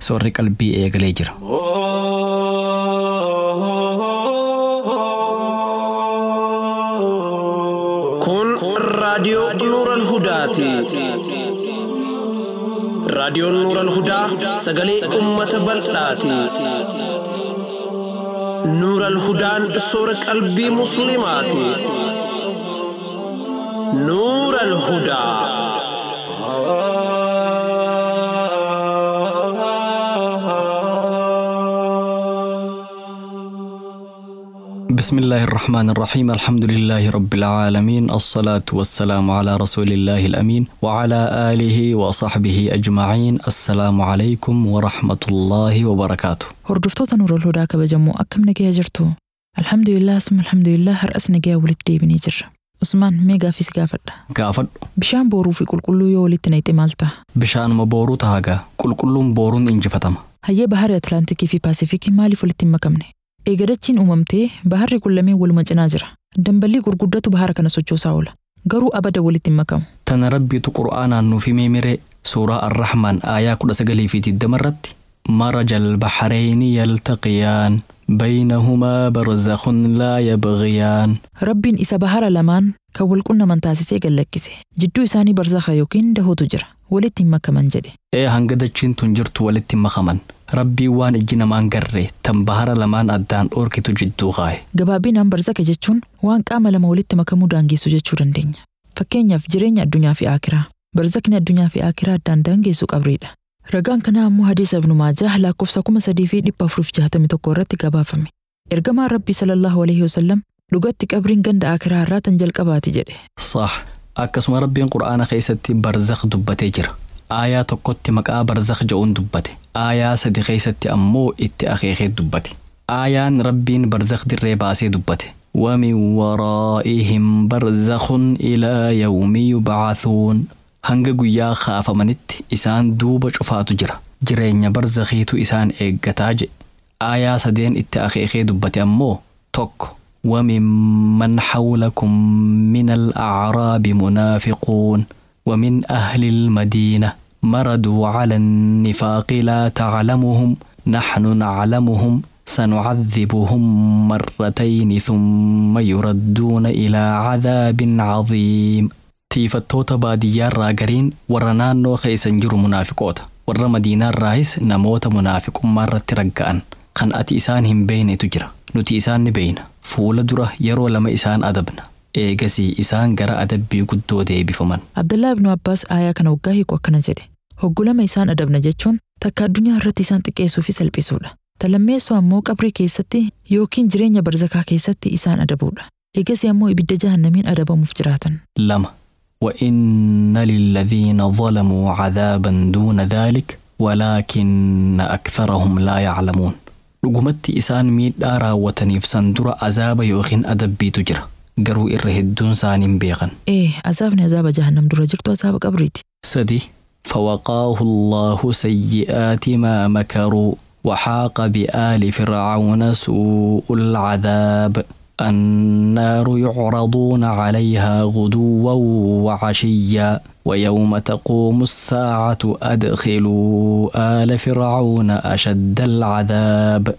Soorri qalbii eegalee jira. Kun raadiyoo Nuural Hudaati. Raadiyoon Nuural Hudaa sagalee uummata bal'aati. Nuural Hudaan soora qalbii Musliimaati. Nuural Hudaa. بسم الله الرحمن الرحيم، الحمد لله رب العالمين، الصلاة والسلام على رسول الله الأمين وعلى آله وصحبه أجمعين. السلام عليكم ورحمة الله وبركاته. Hordoftoota Nuurul Hudaa kabajamoo, akkam nagaya jirtu? Alhamdulillah, summa alhamdulillah, har'as nagaya walitti deebinee jirra. Usmaan, mee gaaffii si gaafadha. Gaafadhu. Bishaan booruu fi qulqulluu yoo walitti naqxe maal ta'a? Bishaanuma booruu tahagaa, qulqulluun booruun injifatama. Hayyee, baharri Atlaantikii fi Paasifikii maaliif walitti hin makamne? Eega dachiin uumamtee baharri kun lameen waluma cinaa jira. Damballii gurguddatu bahara kana sochoosaa oola. Garuu abada walitti hin makamu. Tana Rabbiitu Qur'aanaan nuuf himee miree? Suuraa Arrahmaan aayaa 19 fi 20 irratti مرج البحرين يلتقيان بينهما برزخ لا يبغيان. Rabbiin isa bahara lamaan kan wal qunnaman taasisee gallakkise. Jidduu isaanii barzakha yookiin dahootu jira. Walitti hin makaman jedhe. Ee, hanga dachiin tun jirtu walitti hin makaman. Rabbii waan ijji namaan garree tan bahara lamaan addaan dhoorkitu jidduu kaaye. Gabaabinaan barzakha jechuun waan qaama lama walitti makamuu daangessu jechuu dandeenya. Fakkeenyaaf, jireenya addunyaa fi aakiraa. Barzakni addunyaa fi aakiraa addaan daangessu qabriidha. Ragaan kanaa ammoo hadiisa Ibnu Maajah lakkoofsa 3461 irratti gabaafame. Ergamaan Rabbii sallallahu alaihi wasallam dhugatti qabriin ganda aakiraa irraa tan jalqabaati jedhe. Sax, akkasuma Rabbiin Qur'aana keessatti barzakh dubbatee jira. Aayaa tokkotti maqaa barzakh jedhuun dubbate. Aayaa sadi keessatti ammoo itti akeekee dubbate. Aayaan Rabbiin barzakh dirree baasee dubbate: ومن ورائهم برزخ إلى يوم يبعثون. Hanga guyyaa kaafamanitti isaan duuba cufaatu jira. Jireenya barzakhiitu isaan eeggataa jedhe. Aayaa sadeen itti akeekee dubbate ammoo: tokko, وممن حولكم من الأعراب منافقون ومن أهل المدينة مردوا على النفاق لا تعلمهم نحن نعلمهم سنعذبهم مرتين ثم يردون إلى عذاب عظيم. Tiifattoota baadiyyaarraa gariin warra naannoo keessan jiru munaafiqoota. Warra Madiinaarraayis namoota munaafiqummaa irratti ragga'an kan ati isaan hin beeynetu jira. Nuti isaan ni beeyna. Fuula dura yeroo lama isaan adabna. Eegasii isaan gara adabbii guddoo deebifaman. Abdallaa Ibnu Abbaas aayaa kana waggaa hiiku akkana jedhe. Hoggu lama isaan adabna jechuun takka addunyaa irratti isaan xiqqeessuu fi salphisuudha. Lammeessoo ammoo qabrii keessatti yookiin jireenya barzakaa keessatti isaan adabuudha. Eegasii ammoo ibidda jahannamiin adabamuuf jiraatan. Lama, وإن للذين ظلموا عذابا دون ذلك ولكن أكثرهم لا يعلمون. Dhugumatti isaan miidhaa raawwataniif san dura azaaba yookiin adabbiitu jira. Garuu irra hedduun isaanii hin beekan. Ee, azaabni azaaba jahannam dura jirtu azaaba qabriiti. Sadi, فوقاه الله سيئات ما مكروا وحاق بآل فرعون سوء العذاب. النار يعرضون عليها غدوا وعشيا ويوم تقوم الساعة أدخلوا آل فرعون أشد العذاب.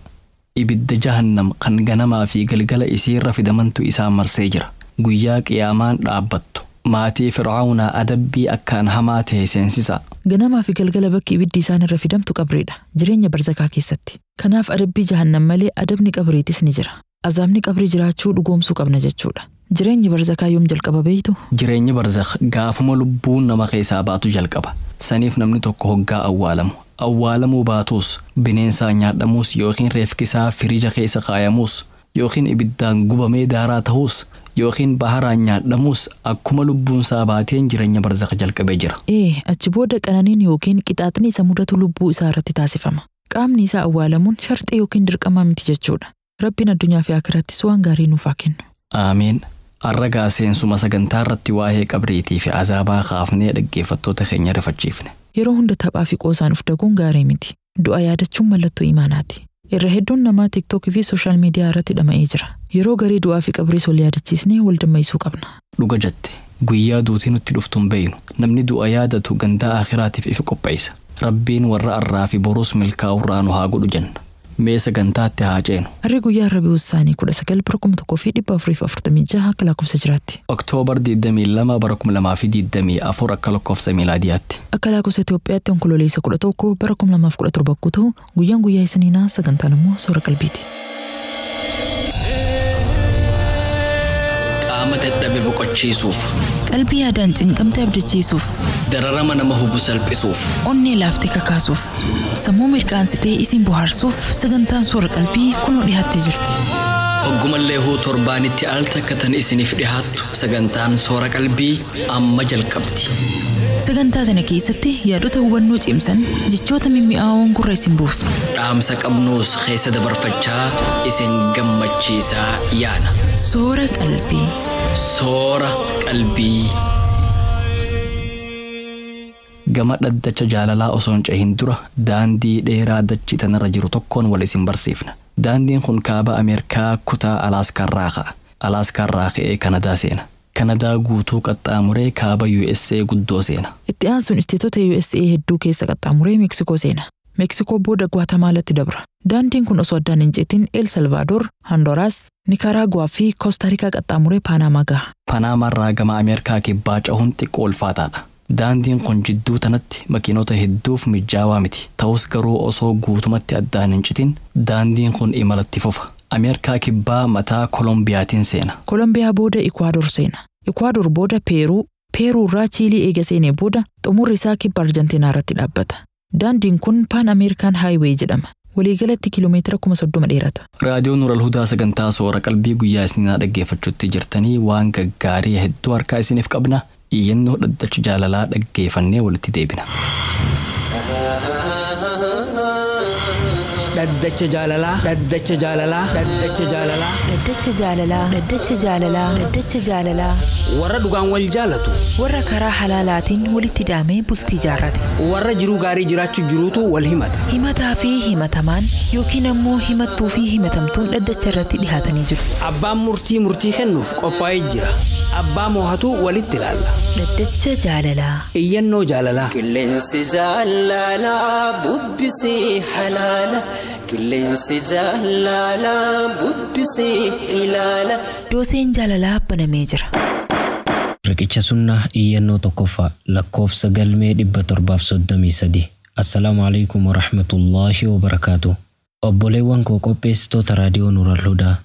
Ibidda jahannam kan ganamaa fi galgala isiirra fidamantu isaan marsee jira. Guyyaa qiyaamaan dhaabbattu maatii Fircaunaa adabbii akkaan hamaa ta'e seensisa. Ganamaa fi galgala bakki ibiddi isaan irra fidamtu qabriidha. Jireenya barzakaa keessatti. Kanaaf adabbii jahannam malee adabni qabriitis ni jira. Azaabni qabrii jiraachuu dhugoomsuu qabna jechuudha. Jireenyi barzakaa yoom jalqaba, beeytu? Jireenyi barzakh gaafuma lubbuun nama keessaa baatu jalqaba. Saniif namni tokko hoggaa awwaalamu, awwaalamuu baatuus, bineensaan nyaadhamuus, yookiin reefkisaa firija keessa kaayamuus, yookiin ibiddaan gubamee daaraa ta'uus, yookiin baharaan nyaadhamuus, akkuma lubbuunsaa baateen jireenya barzakh jalqabee jira. Ee, achi booda qananiin yookiin qixaaxni isa mudatu lubbuu isaa irratti taasifama. Qaamni isaa awwaalamuun sharxii yookiin dirqamaa miti jechuudha. Rabbiin addunyaa fi akhirattis waan gaarii nuuf haa kennu. Aamiin. Arragaa seensuma sagantaa irratti waa'ee qabriitii fi azaabaa kaafnee dhaggeeffattoota keenya rifachiifne. Yeroo hunda taphaa fi qoosaan uf daguun gaarii miti. Du'a yaadachuun mallattoo imaanaati. Irra hedduun namaa TikTokii fi social media irratti dhama'ee jira. Yeroo garii du'aa fi qabriis wal yaadachiisnee wal dammaisuu qabna. Dhuga jette. Guyyaa duutii nutti dhuftu hin beeynu. Namni du'a yaadatu gandaa akhiraatiif ifi qopheessa. Rabbiin warra arraa fi boruus milkaa'urraa nu haa godhu jenna. Mee sagantaatti haa ceenu. Harri guyyaa Rabii'u Saanii 19 bara 1446 akka lakkoofsa jiraatti. Oktoobar 22 bara 2024 akka lakkoofsa miilaadiyaatti. Akka lakkoofsa Itoophiyaatti onkololeessa 11 bara 2017 akkuu ta'u guyyaan guyyaa isiniinaa sagantaan immoo soora qalbiiti. Qaama dadhabe boqochiisuuf. Qalbii yaadaan cinqamte abdachiisuuf. Dararama nama hubu salphisuuf. Onnee laaftee kakaasuuf. Sammuu mirqaansitee isin bohaarsuuf sagantaan soora qalbii kunoo dhiyaattee jirti. Hoggumallee huu torbaanitti al takka tan isiniif dhihaattu sagantaan soora qalbii amma jalqabdi. Sagantaa sana keessatti yaadota hubannoo cimsan jechoota mimmi'aawoon gurra isin buusu. Dhaamsa qabnuus keessa dabarfachaa isin gammachiisaa yaana. Soora qalbii. Soora qalbii. Gama dhaddacha jaalalaa osoo hin cehin dura daandii dheeraa dachii tanarra jiru tokkoon wal isin barsiifna. Daandiin kun kaaba Ameerikaa kutaa Alaaskaarraa ka'a. Alaaskaarraa ka'ee Kanadaa seena. Kanadaa guutuu qaxxaamuree kaaba USA guddoo seena. Itti aansuun isteetota USA hedduu keessa qaxxaamuree Meeksikoo seena. Meeksikoo booda Gwaatamaalaatti dabra. Daandiin kun osoo addaan hin citin El Salvaadoor, Honduras, Nikaraaguwaa fi Koostaarikaa qaxxaamuree Paanamaa gaha. Panaamaarraa gama Ameerikaa kibbaa cahuun xiqqoo ulfaataadha. Daandiin kun jidduu tanatti makiinota hedduuf mijaawaa miti. Ta'us garuu osoo guutumatti addaan hin citin daandiin kun imalatti fufa. Ameerikaa kibbaa mataa Kolombiyaatiin seena. Kolombiyaa booda Ikwaador seena. Ikwaador booda Peeruu, Peeruu irraa Chiilii eega seenee booda xumurri isaa kibba Arjantiinaa irratti dhaabbata. Daandiin kun Paan Ameerikaan Haayiweey jedhama. Waliigalatti kiiloomeetira 30,000 dheerata. Raadiyoon Nuural Hudaa sagantaa soora qalbii guyyaa isiniinaa dhaggeeffachuutti jirtanii waan gaggaarii hedduu harkaa isiniif qabna. Iyyannoo dhaddacha jaalalaa dhaggeeffannee walitti deebina. Dhaddacha jaalalaa. Dhaddacha jaalalaa. Dhaddacha jaalalaa. Dhaddacha jaalalaa. Dhaddacha jaalalaa. Dhaddacha jaalalaa. Warra dhugaan wal jaalatu. Warra karaa halaalaatiin walitti hidhamee bultii jaarrate. Warra jiruu gaarii jiraachuu jiruutu wal himata. Himataa fi himatamaan yookiin ammoo himattuu fi himatamtuun dhaddacha irratti dhihaatanii jiru. Abbaan murtii murtii kennuuf qophaa'ee jira. Abbaa moohatu walitti ilaalla. Dhaddacha jaalalaa. Iyyannoo jaalalaa. Qilleensi jaalalaa bubbisee halaala. Qilleensi jaalalaa bubbisee ilaala. Dooseen jaalalaa banamee jira. Riqicha sunnaa iyyannoo tokkoffaa lakkoofsa galmee 733. Assalaamu alaikum warahmatullaahi wabarakaatu. Obboleewwan koo qopheessitoota raadiyoo Nuural Hudaa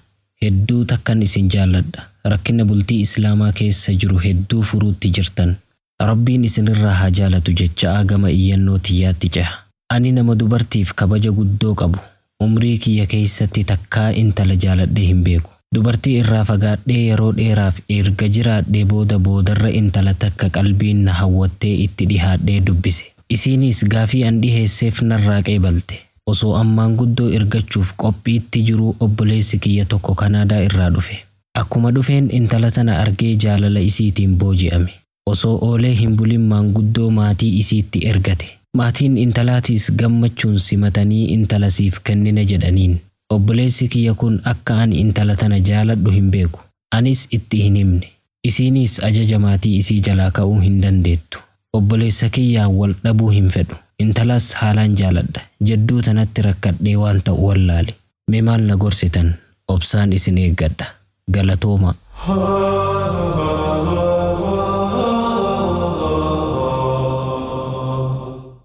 hedduu takkan isin jaalladha. Rakkina bultii Islaamaa keessa jiru hedduu furuutti jirtan. Rabbiin isinirraa haa jaalatu jechaa gama iyyannoo tiyyaatti ceha. Ani nama dubartiif kabaja guddoo qabu. Umrii kiyya keessatti takkaa intala jaaladhee hin beeku. Dubartii irraa fagaadhee yeroo dheeraaf erga jiraadhee booda boodarra intala takka qalbiin na hawwattee itti dhihaadhee dubbise. Isiinis gaafii an dhiheesseef narraa qeebalte. Osoo ammaan guddoo ergachuuf qophiitti jiruu obboleessi kiyya tokko Kanaadaa irraa dhufe. Akkuma dhufeen intala tana argee jaalala isiitiin booji'ame. Osoo oolee hin bulin maanguddoo maatii isiitti ergate. Maatiin intalaatiis gammachuun simatanii intala siif kennina jedhaniin. Obboleessi kiyya kun akka ani intala tana jaaladhu hin beeku. Anis itti hin himne. Isiinis ajaja maatii isii jalaa ka'uu hin dandeettu. Obboleessa kiyyaan wal dhabuu hin fedhu. Intalas haalaan jaaladha. Jedduu tanatti rakkadhee waan ta'u wallaale. Mee maal na gorsitan? Obsaan isin eeggadha. Galatooma.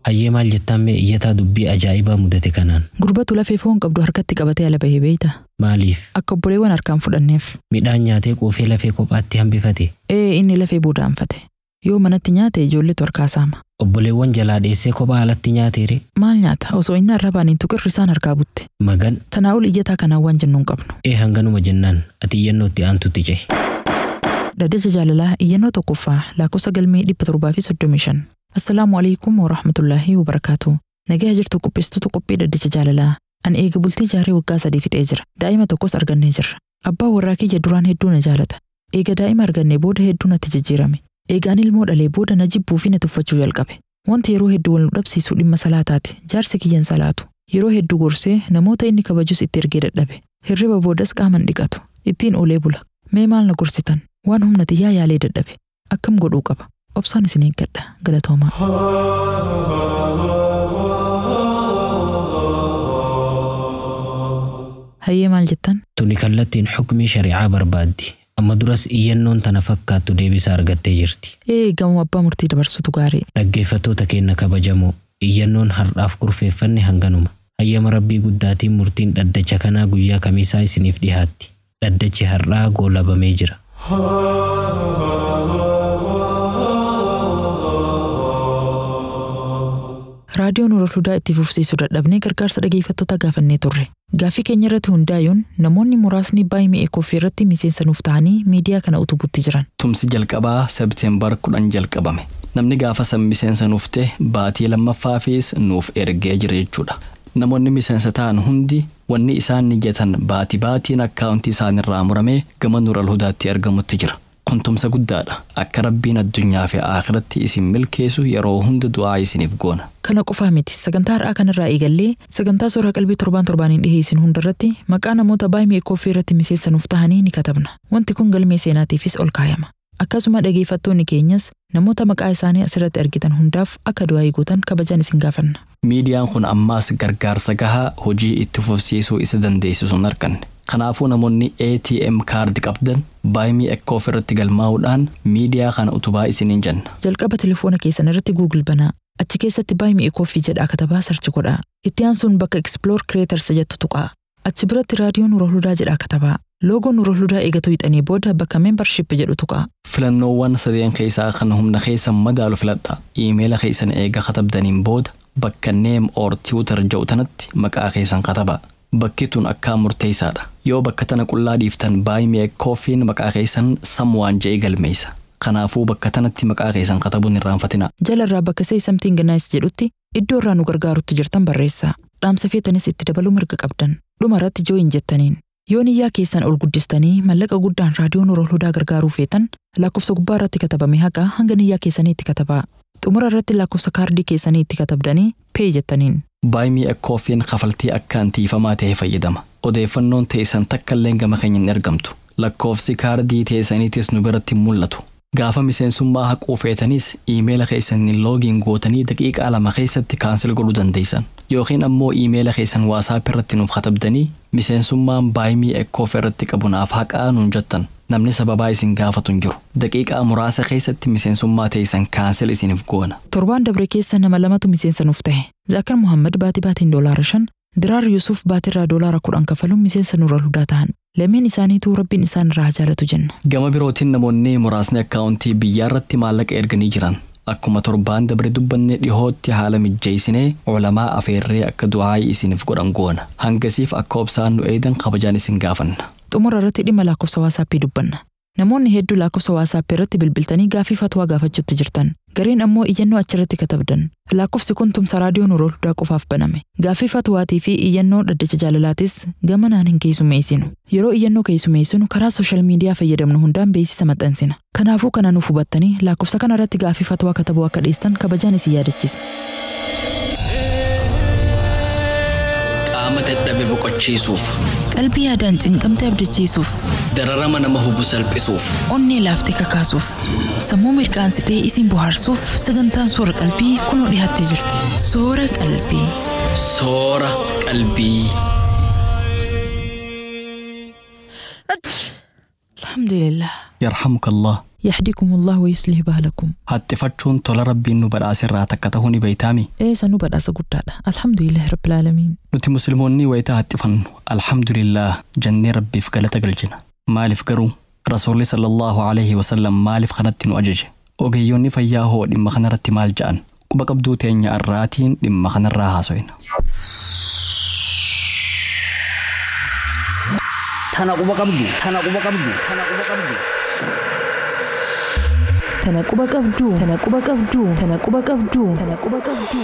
Hayyee maal jettaan mee iyyataa dubbii ajaa'ibaa mudate kanaan? Gurbatu lafee foon qabdu harkatti qabatee ala bahee beeyta. Maaliif? Akka obboleewwan harkaan fudhanneef. Midhaan nyaatee quufee lafee kophaatti hambifate. Ee inni lafee booda anfate. Yoo manatti nyaate ijoolletu harkaa saama. Obboleewwan jalaa dheessee kophaa alatti nyaateere. Maal nyaata osoo inni arrabaan hin tuqirri isaan harkaa butte. Magan. Tanaa ol iyyataa kanaan waan jennu hin qabnu. Ee hanganuma jennaan ati iyyannootti aantutti cehi. Dhaddacha jaalalaa iyyannoo tokkoffaa lakkoofsa galmee 735. Assalaamu alaikum warahmatullaahi wabarakaatu. Nagaa jirtu qopheessitoota qophii dhaddacha jaalalaa. Ani eega bultii jaaree waggaa 3 fixee jira. Daa'ima tokkos argannee jirra. Abbaa warraa kiyya duraan hedduu na jaalata. Eega daa'ima argannee booda hedduu natti jijjiirame. Eegaan ilmoo dhalee booda na jibbuu fi na tuffachuu jalqabe. Wanti yeroo hedduu wal nu dhabsiisu dhimma salaataati. Jaarsi kiyyan salaatu. Yeroo hedduu gorsee namoota inni kabajus itti ergee dadhabe. Hirriba boodas qaama hin dhiqatu. Ittiin oolee bula. Mee maal na gorsitan? Waan humna xiyyaa yaalee dadhabe. Akkam godhuu qaba? Obsaan isin eeggadha. Galatoomaa. kallattiin xukmii shari'aa barbaaddi. Amma duras iyyannoon tana fakkaattu deebisaa argattee jirti. Ee, gamoo abbaa murtii dabarsutu gaarii. Dhaggeeffattoota keenya kabajamoo, iyyannoon har'aaf kurfeeffanne hanganuma. Hayyama Rabbii guddaatiin murtiin dhaddacha kanaa guyyaa kamiisaa isiniif dhiyaatti. Dhaddachi har'aa goolabamee jira. Raadiyoon Nuurul Hudaa itti fufsiisuu dadhabnee gargaarsa dhageeffattoota gaafannee turre. Gaaffii keenya irratti hundaa'uun namoonni muraasni baay'ee kooffii irratti miseensa nuuf ta'anii miidiyaa kana utubuutti jiran. Tumsi jalqabaa Sebteembar 10 jalqabame. Namni gaafa san miseensa nuuf ta'e baatii lammaffaafis nuuf ergee jira jechuudha. Namoonni miseensa ta'an hundi wanni isaan niyyatan baatii baatiin akkaawuntii isaanirraa muramee gama Nuural Hudaatti argamutti jira. Kun tumsa guddaadha. Akka Rabbiin addunyaa fi aakiratti isin milkeessu yeroo hunda du'aa isiniif goona. Kana qofaa miti, sagantaa har'aa kanarraa eegallee sagantaa suuraa qalbii torbaan torbaaniin dhiheessin hundarratti maqaa namoota baay'ee kooffii irratti miseensa nuuf ta'anii ni katabna. Wanti kun galmee seenaatiifis ol kaayama. Akkasuma dhageeffattoonni keenyas namoota maqaa isaanii asirratti argitan hundaaf akka du'aa eeguutan kabajaan isin gaafanna. Miidiyaan kun ammaas gargaarsa gahaa hojii itti fufsiisuu isa dandeessisu hin arganne. Kanaafuu namoonni ATM kaardi qabdan Buy Me a Coffee irratti galmaa'uudhaan miidiyaa kana utubaa isiniin jenna. Jalqaba telefoona keessan irratti Google banaa. Achi keessatti Buy Me a Coffee jedhaa katabaa search godhaa. Itti aansuun bakka Explore Creators jettu tuqaa. Achi biratti raadiyoo Nuurul Hudaa jedhaa katabaa. Loogoo Nuurul Hudaa eegatu hixanii booda bakka membership jedhu tuqaa. Filannoowwan sadeen keessaa kan humna keessan madaalu filadhaa. Iimeela keessan eega katabdaniin booda bakka name or Twitter jedhu tanatti maqaa keessan katabaa. Bakki tun akkaan murteessaadha. Yoo bakka tana qullaa dhiiftan Buy Me a Coffeen maqaa keessan someone jedhee galmeessa. Kanaafuu bakka tanatti maqaa keessan katabuun hin irraanfatinaa. Jalarraa bakka Say Something Nice jedhutti iddoo irraa nu gargaarutti jirtan barreessaa. Dhaamsa feetanis itti dabaluu mirga qabdan. Dhuma irratti join jettaniin. Yoo niyyaa keessan ol guddistanii mallaqa guddaan raadiyoo Nuurul Hudaa gargaaruu feetan, lakkoofsa gubbaa irratti katabame haqa hanga niyyaa keessanii itti katabaa. Xumura irratti lakkoofsa kaardii keessanii itti katabdanii pay jettaniin. Buy Me a Coffeen kafaltii akkaan tiifamaa ta'e fayyadama. Odeeffannoon teessan takka illee gama keenya hin ergamtu. Lakkoofsi kaardii teessaniitis nu biratti hin mul'atu. Gaafa miseensummaa haquu feetanis iimeela keessaniin login gootanii daqiiqaa 2 keessatti cancel godhuu dandeessan. Yookiin ammoo iimeela keessan WhatsApp irratti nuuf katabdanii miseensummaan Buy Me a Coffee irratti qabu naaf haqaa nuun jettan. Namni sababaa isin gaafatu hin jiru. Daqiiqaa muraasa keessatti miseensummaa teessan cancel isiniif goona. Torbaan dabre keessa nama lamatu miseensa nuuf ta'e. Zaakir Muhammad baatii baatiin $5, Diraar Yusuf baatirraa $10 kafaluun miseensa Nuurul Hudaa ta'an. Lameen isaaniituu Rabbiin isaan irraa haa jaalatu jenna. Gama birootiin namoonni muraasni akkaawuntii biyyaa irratti maallaqa erganii jiran. Akkuma torbaan dabre dubbanne dhihootti haala mijjeessinee culamaa afeerree akka du'aa isiniif godhan goona. Hangasiif akka obsaan nu eedan kabajaan isin gaafanna. Xumura irratti dhimma lakkoofsa WhatsAppii dubbanna. Namoonni hedduu lakkoofsa WhatsAppii irratti bilbiltanii gaaffii fatwaa gaafachuutti jirtan. Gariin ammoo iyyannoo achirratti katabdan. Lakkoofsi kun tumsa raadiyoo Nuurul Hudaa qofaaf baname. Gaaffii fatwaatii fi iyyannoo dhaddacha jaalalaatis gamanaan hin keessummeessinu. Yeroo iyyannoo keessummeessinu karaa social media fayyadamnu hundaan beeksisa maxxansina. Kanaafuu kana nuuf hubattanii lakkoofsa kana irratti gaaffii fatwaa katabuu akka dhiistan kabajaan isin yaadachiisa. Qaama dadhabe boqochiisuuf. Qalbii yaadaan cinqamte abdachiisuuf. Dararama nama hubu salphisuuf. Onnee laaftee kakaasuuf. Sammuu mirqaansitee isin bohaarsuuf sagantaan soora qalbii kunoo dhiyaattee jirti. Soora qalbii. Soora qalbii. Alhamdulillah. Yarhamukallah. يهديكم الله ويصلح بالكم. Haxxifachuun tola Rabbiin nu badhaase irraa takka ta'uu ni beeytaami. Ee, sanuu badhaasa guddaadha. Alhamdulillahi Rabbil Aalamiin. Nuti musliimoonni wayitaa haxxifannu alhamdulillah jennee Rabbiif galata galchina. Maaliif garuu Rasuulli sallallahu alaihi wasallam maaliif kanatti nu ajaje? Ogeeyyoonni fayyaa hoo dhimma kanarratti maal ja'an? Quba qabduu teenya arraatiin dhimma kanarraa haasofna. Tana quba qabdu. Tana quba qabdu. Tana quba qabdu. Tana quba qabdu. Tana quba qabdu. Tana quba qabdu. Tana quba qabdu.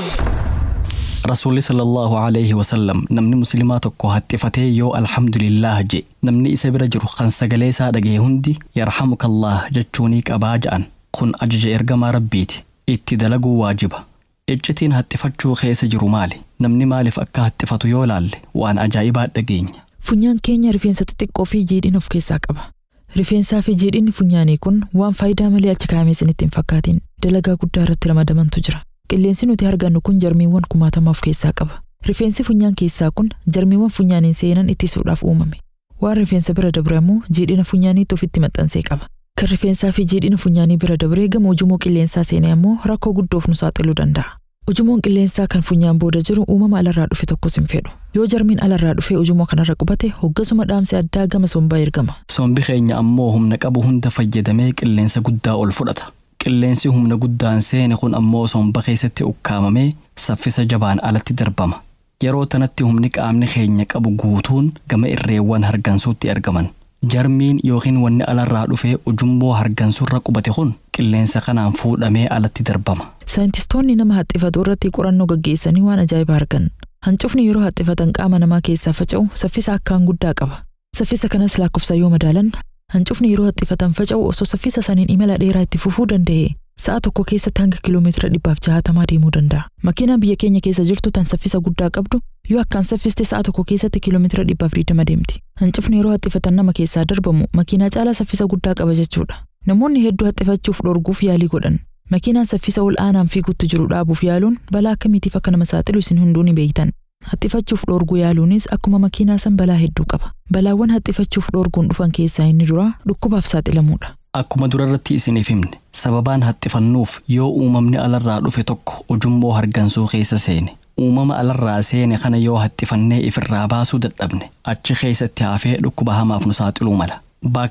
Rasuulli sallallahu alaihi wasallam namni musliimaa tokko haxxifatee yoo alhamdulillah je, namni isa bira jiru kan sagalee isaa dhagaye hundi yarhamukallah jechuunii qabaa ja'an. Kun ajaja ergamaa Rabbiiti. Itti dalaguu waajiba. Iccitiin haxxifachuu keessa jiru maali? Namni maaliif akka haxxifatu yoo laalle waan ajaa'ibaa dhageenya. Funyaan keenya rifeensa xixiqqoo fi jiidhina of keessaa qaba. Rifeensaa fi jiidhinni funyaanii kun waan faayidaa malee achi kaa'amee isinitti hin fakkaatin. Dalagaa guddaa irratti ramadamantu jira. Qilleensi nuti argannu kun jarmiiwwan kumaatama of keessaa qaba. Rifeensi funyaan keessaa kun jarmiiwwan funyaaniin seenan ittisuudhaaf uumame. Waan rifeensa bira dabre ammoo jiidhina funyaaniitti ofitti maxxansee qaba. Kan rifeensaa fi jiidhina funyaanii bira dabree gama ujummoo qilleensaa seenee ammoo rakkoo guddoof nu saaxiluu danda'a. Ujummoon qilleensaa kan funyaan booda jiru uumama alarraa dhufe tokkos hin fedhu. Yoo jarmiin alarraa dhufee ujummoo kanarra qubate hoggasuma dhaamsi addaa gama sombaa ergama. Sombi keenya ammoo humna qabu hunda fayyadamee qilleensa guddaa ol fudhata. Qilleensi humna guddaan seene kun ammoo somba keessatti ukkaamamee saffisa jabaan alatti darbama. Yeroo tanatti humni qaamni keenya qabu guutuun gama irreewwan hargansuutti argaman. Jarmiin yookiin wanni alarraa dhufee ujummoo hargansuurra qubate kun qilleensa kanaan fuudhamee alatti darbama. Saayintistoonni nama haxxifatu irratti qorannoo gaggeessanii waan ajaa'ibaa argan. Hancufni yeroo haxxifatan qaama namaa keessaa faca'u saffisa akkaan guddaa qaba. Saffisa kanas lakkoofsa yoo madaalan hancufni yeroo haxxifatan faca'u osoo saffisa saniin imala dheeraa itti fufuu danda'e sa'a tokko keessatti hanga kiiloomeetira 160 deemuu danda'a. Makiinaan biyya keenya keessa jirtu tan saffisa guddaa qabdu yoo akkaan saffiste sa'a tokko keessatti kiiloomeetira 120 deemti. Hancufni yeroo haxxifatan nama keessaa darbamu makiinaa caalaa saffisa guddaa qaba jechuudha. Namoonni hedduu haxxifachuuf dhorguuf yaalii godhan. Makiinaan saffisa ol aanaan fiigutti jiru dhaabuuf yaaluun balaa akkamiitiif akka nama saaxilu isin hunduu ni beektan. Haxxifachuuf dhorguu yaaluunis akkuma makiinaa san balaa hedduu qaba. Balaawwan haxxifachuuf dhorguun dhufan keessaa inni duraa dhukkubaaf saaxilamuudha. Akkuma durarratti isiniif himne sababaan haxxifannuuf yoo uumamni alarraa dhufe tokko ujummoo hargansuu keessa seene. Uumama alarraa seene kana yoo haxxifannee ifirraa baasuu dadhabne achi keessatti hafee dhukkuba hamaaf nu saaxiluu mala.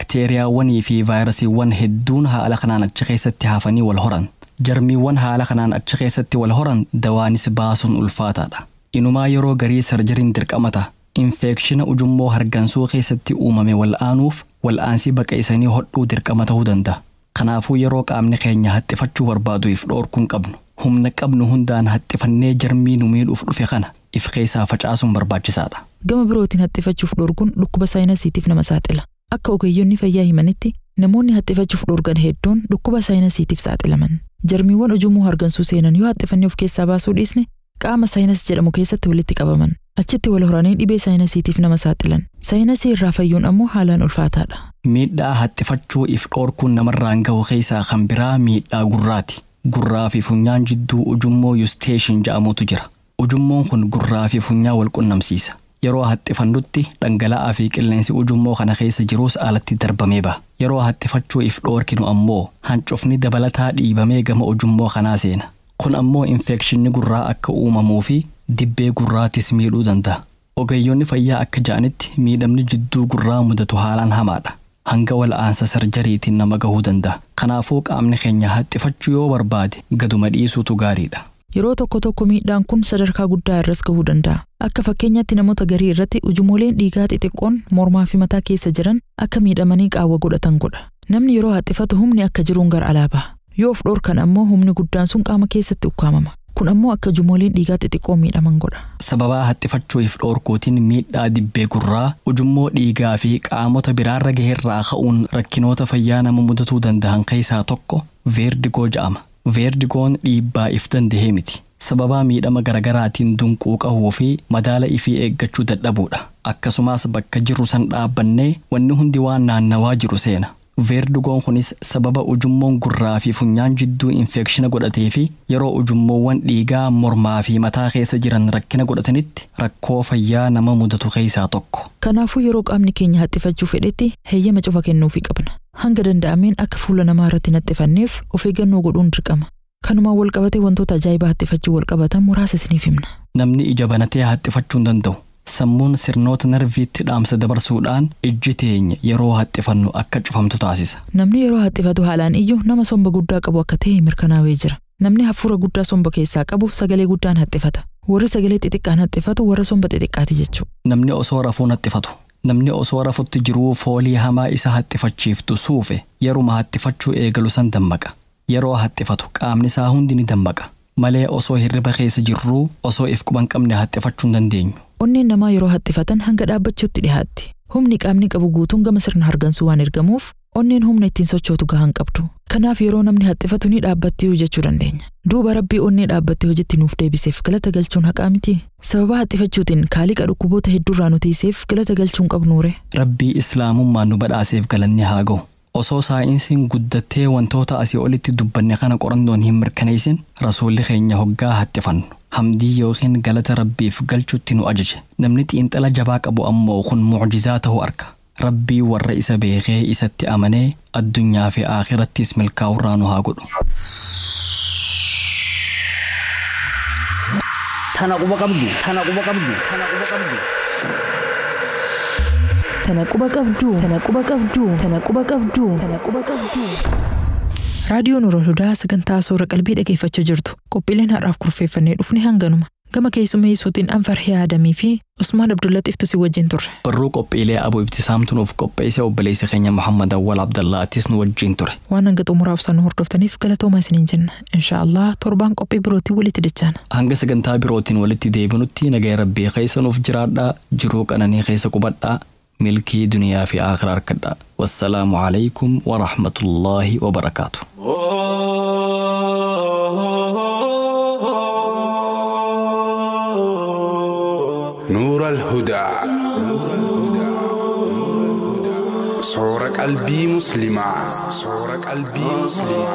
Baakteeriyaawwanii fi vaayirasiiwwan hedduun haala kanaan achi keessatti hafanii wal horan. Jarmiiwwan haala kanaan achi keessatti wal horan dawaanis baasuun ulfaataadha. Inumaa yeroo garii sarjariin dirqama ta'a. Infeekshina ujummoo hargansuu keessatti uumame wal'aanuuf wal'aansii baqaqsanii hodhuu dirqama ta'uu danda'a. Kanaafuu yeroo qaamni keenya haxxifachuu barbaadu if dhoorkuun qabnu. Humna qabnu hundaan haxxifannee jarmii nu miidhuuf dhufe kana if keessaa facaasuun barbaachisaadha. Gama birootiin haxxifachuuf dhorkuun dhukkuba saayinasiitiif nama saaxila. Akka ogeeyyonni fayyaa himanitti namoonni haxxifachuuf dhorgan hedduun dhukkuba saayinasiitiif saaxilaman. Jarmiiwwan ujummoo hargansuu seenan yoo haxxifannee of keessaa baasuu dhiisne qaama saayinas jedhamu keessatti walitti qabaman. Achitti wal horanii dhibee saayinasiitiif nama saaxilan. Saayinasii irraa fayyuun ammoo haalaan ulfaataadha. Miidhaa haxxifachuu if dhorkuun namarraan gahu keessaa kan biraa miidhaa gurraati. Gurraa fi funyaan jidduu ujummoo yusteeshin jedhamutu jira. Ujummoon kun gurraa fi funyaa wal qunnamsiisa. Yeroo haxxifannutti dhangala'aa fi qilleensi ujummoo kana keessa jirus alatti darbamee baha. Yeroo haxxifachuu if dhoorkinu ammoo hancufni dabalataa dhiibamee gama ujummoo kanaa seena. Kun ammoo infekshinni gurraa akka uumamuu fi dibbee gurraatis miidhuu danda'a. Ogeeyyonni fayyaa akka ja'anitti miidhamni jidduu gurraa mudatu haalaan hamaadha. Hanga wal'aansa sarjariitiin nama gahuu danda'a. Kanaafuu qaamni keenya haxxifachuu yoo barbaade gaduma dhiisuutu gaariidha. Yeroo tokko tokko miidhaan kun sadarkaa guddaa irras gahuu danda'a. Akka fakkeenyaatti namoota garii irratti ujumooleen dhiigaa xixiqqoon mormaa fi mataa keessa jiran akka miidhamanii qaawwa godhatan godha. Namni yeroo haxxifatu humni akka jiruun gara alaa baha. Yoo of dhorkan ammoo humni guddaan sun qaama keessatti ukkaamama. Kun ammoo akka ujumooleen dhiigaa xixiqqoo miidhaman godha. Sababaa haxxifachuu if dhorkuutiin miidhaa dibbee gurraa, ujummoo dhiigaa fi qaamota biraarra gaheerraa ka'uun rakkinoota fayyaa nama mudatuu danda'an keessaa tokko veerdigoo jedhama. Veerdigoon dhiibbaa if dandahee miti. Sababaa miidhama garagaraatiin dunquuqahuu fi madaala ifii eeggachuu dadhabuudha. Akkasumas bakka jirru san dhaabbannee wanni hundi waan naannawaa jiru seena. Veerdigoon kunis sababa ujummoon gurraa fi funyaan jidduu infeekshina godhatee fi yeroo ujummoowwan dhiigaa mormaa fi mataa keessa jiran rakkina godhatanitti rakkoo fayyaa nama mudatu keessaa tokko. Kanaafuu yeroo qaamni keenya haxxifachuu fedhetti heeyyama cufa kennuufii qabna. Hanga danda'ameen akka fuula namaa irratti hin haxxifanneef of eeggannoo godhuun dirqama. Kanumaan wal qabatee wantoota ajaa'ibaa haxxifachuu wal qabatan muraasa isiniif himna. Namni ija banatee haxxifachuu hin danda'u. Sammuun sirnoota narviitti dhaamsa dabarsuudhaan ijji teenya yeroo haxxifannu akka cufamtu taasisa. Namni yeroo haxxifatu haalaan iyyuu nama somba guddaa qabu akka ta'e mirkanaa'ee jira. Namni hafuura guddaa somba keessaa qabu sagalee guddaan haxxifata. Warri sagalee xixiqqaan haxxifatu warra somba xixiqqaati jechuudha. Namni osoo rafuun haxxifatu. Namni osoo rafutti jiruu foolii hamaa isa haxxifachiiftu suufe yeruma haxxifachuu eegalu san dammaqa. Yeroo haxxifatu qaamni isaa hundi ni dammaqa. Malee osoo hirriba keessa jirruu osoo if quban qabne haxxifachuu hin dandeenyu. Onneen namaa yeroo haxxifatan hanga dhaabbachuutti dhiyaatti. Humni qaamni qabu guutuun gama sirna hargansuu waan ergamuuf onneen humna ittiin sochootu gahaan qabdu. Kanaaf yeroo namni haxxifatu ni dhaabbatti jechuu dandeenya. Duuba rabbii onnee dhaabbattee hojiitti nuuf deebiseef galata galchuun haqaa miti. Sababa haxxifachuutiin kaaliqa dhukkuboota hedduurraa nu tiiseef galata galchuun qabnuure. Rabbii islaamummaan nu badhaaseef galanni haa ga'u. Osoo saayinsiin guddattee wantoota asii olitti dubbanne kana qorannoon hin mirkaneessin rasuulli keenya hoggaa haxxifannu. Hamdii yookiin galata rabbiif galchutti nu ajaje. Namni xiinxala jabaa qabu ammoo kun mucjizaa ta'uu arga. Rabbii warra isa beekee isatti amanee addunyaa fi aakhirattis milkaa'urraa nu haa godhu. Tana quba qabdu. Tana quba qabdu. Tana quba qabdu. Tana quba qabdu. Tana quba qabdu. Tana quba qabdu. Tana quba qabdu. Raadiyoon Nuurul Hudaa sagantaa soora qalbii dhageeffachaa jirtu. Qophiileen har'aaf kurfeeffannee dhufne hanganuma. Gama keessummeessuutiin Anfarhee Adamii fi Usmaan Abdullaxiif si wajjin turre. Barruu qophiilee Abu Ibtisaamtu nuuf qopheesse obboleessa keenya Muhammad Awwal Abdallaattis nu wajjin ture. Waan hanga xumuraaf nu hordoftaniif galatoomaa isiniin jenna. Inshaallah torbaan qophii birootiin walitti deebina. Hanga sagantaa birootiin walitti deebinutti nagaya rabbii keessa nuuf jiraadhaa, jiruu qananii keessa qubadhaa, milkii duniyaa fi aakhira harkadhaa. Wassalaamu alaykum wa rahmatullaahi wa barakaatu. نور الهدى صور قلبي مسلمة، صور قلبي مسلمة.